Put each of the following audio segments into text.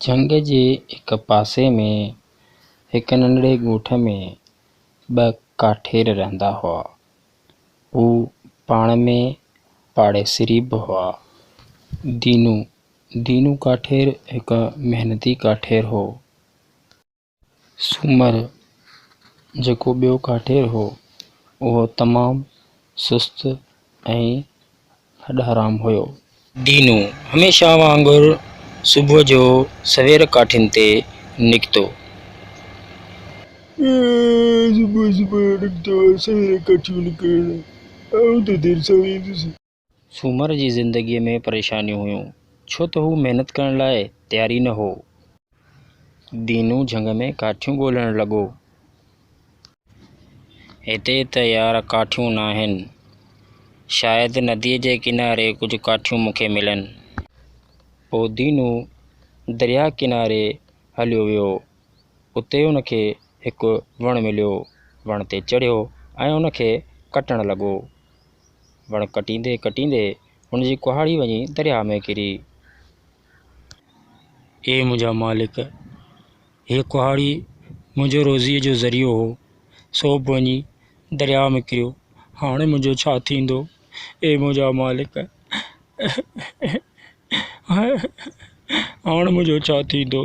جهنگ جي هڪ پاسي ۾ هڪ ننڍڙي ڳوٺ ۾ ٻه ڪاٺير رهندا هئا. هو پاڻ ۾ پاڙيسري به هئا. دينو، دينو ڪاٺير هڪ محنتي ڪاٺير هو. سومر، جيڪو ٻيو ڪاٺير هو، اهو تمام سست ۽ هڏ حرام هيو. دينو هميشه وانگر صبح جو سوير ڪاٺين تي نڪتو. صبح صبح جو نڪتو آهي سوير ڪاٺيون ڪرڻ، آئون ته دير سان ويندس. سومر جي زندگيء ۾ پريشانيون هيون، ڇو ته هو محنت ڪرڻ لاء تيار ئي نه هو. دينو جهنگ ۾ ڪاٺيون ڳولڻ لڳو. هتي ته يار ڪاٺيون ناهن. شايد نديء جي ڪناري ڪجهه ڪاٺيون مون کي ملن. پوء دينو درياهه ڪناري هليو ويو. اتي ان کي هڪ وڻ مليو. وڻ تي چڙهيو ۽ ان کي ڪٽڻ لڳو. وڻ ڪٽيندي ڪٽيندي هن جي ڪهاڙي وڃي درياهه ۾ ڪري. اي منهنجا مالڪ! هيء ڪهاڙي منهنجو روزيء جو ذريعو هو، سو به وڃي درياهه ۾ ڪريو. هاڻي منهنجو ڇا ٿيندو؟ اي منهنجا مالڪ! هاڻ منهنجو ڇا ٿيندو؟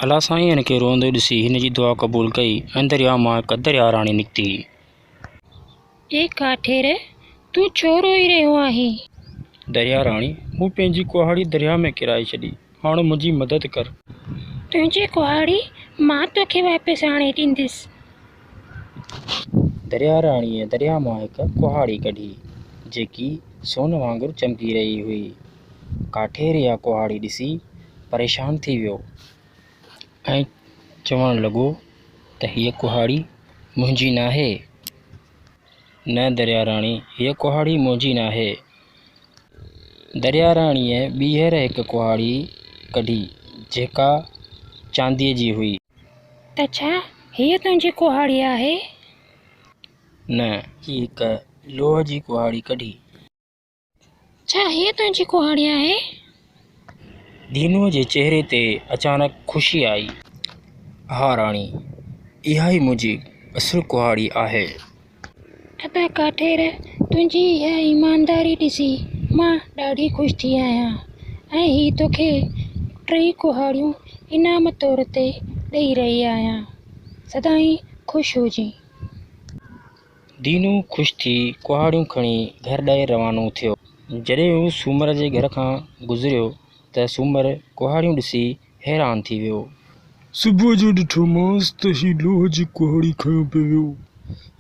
الله سائين هن کي روئندو ڏسي هن جي دعا قبول ڪئي ۽ درياهه مان هڪ درياهه راڻي نڪتي. اي ڪاٺير! تون ڇو روئي رهيو آهين؟ درياهه راڻي، مون پنهنجي ڪهاڙي درياهه ۾ ڪيرائي ڇڏي، هاڻ منهنجي مدد ڪر. تنهنجي ڪهاڙي مان توکي واپس آڻي ڏيندس. درياهه راڻيء درياهه مان هڪ ڪهاڙي ڪڍي، جيڪي سون وانگر چمڪي رهي هئي. ڪاٺير اها ڪهاڙي ڏسي پريشان ٿي ويو ۽ چوڻ لڳو ته هيء ڪهاڙي منهنجي ناهي. نه دريا راڻي، هيء ڪهاڙي منهنجي ناهي. دريا راڻيء ٻيهر هڪ ڪهاڙي ڪڍي، جيڪا چانديء جي هئي. ته ڇا هيء تنهنجي ڪهاڙي آهي؟ نه. هڪ لوهه جي ڪهاڙي ڪڍي. ڇا هيء تنهنجي ڪهاڙي آهي؟ دينوء جي چهري تي اچانڪ خوشي آئي. ها راڻي، اها ئي منهنجي اصل ڪهاڙي آهي. ادا ڪاٺير، تنهنجي اها ايمانداري ڏسي مان ڏاڍي خوش ٿي آهيان ۽ هي توکي ٽيئي ڪهاڙيون انعام طور تي ڏئي رهي آهيان. سدائين خوش هجين. دينو خوش ٿي ڪهاڙيون کڻي گهر ڏانهن روانو ٿيو. جڏهن هو سومر جي گهر کان گذريو ته سومر ڪهاڙيون ڏسي حيران ٿي ويو. صبح جو ڏٺومانس ته هي لوهه جي ڪهاڙي کنيو پئي ويو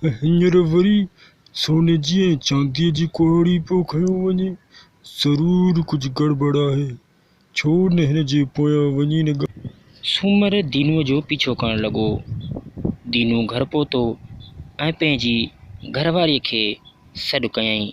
۽ هينئر وري سون جي ۽ چانديء جي ڪهاڙي پيو کنيو وڃي. ضرور ڪجهه گڙٻڙ آهي. ڇو نه هن جي پويان وڃي نه ڳالهه. سومر دينوء جو پيڇو ڪرڻ لڳو. دينو گهر پهتو ۽ پنهنجي گهر واريء کي سڏ ڪيائين.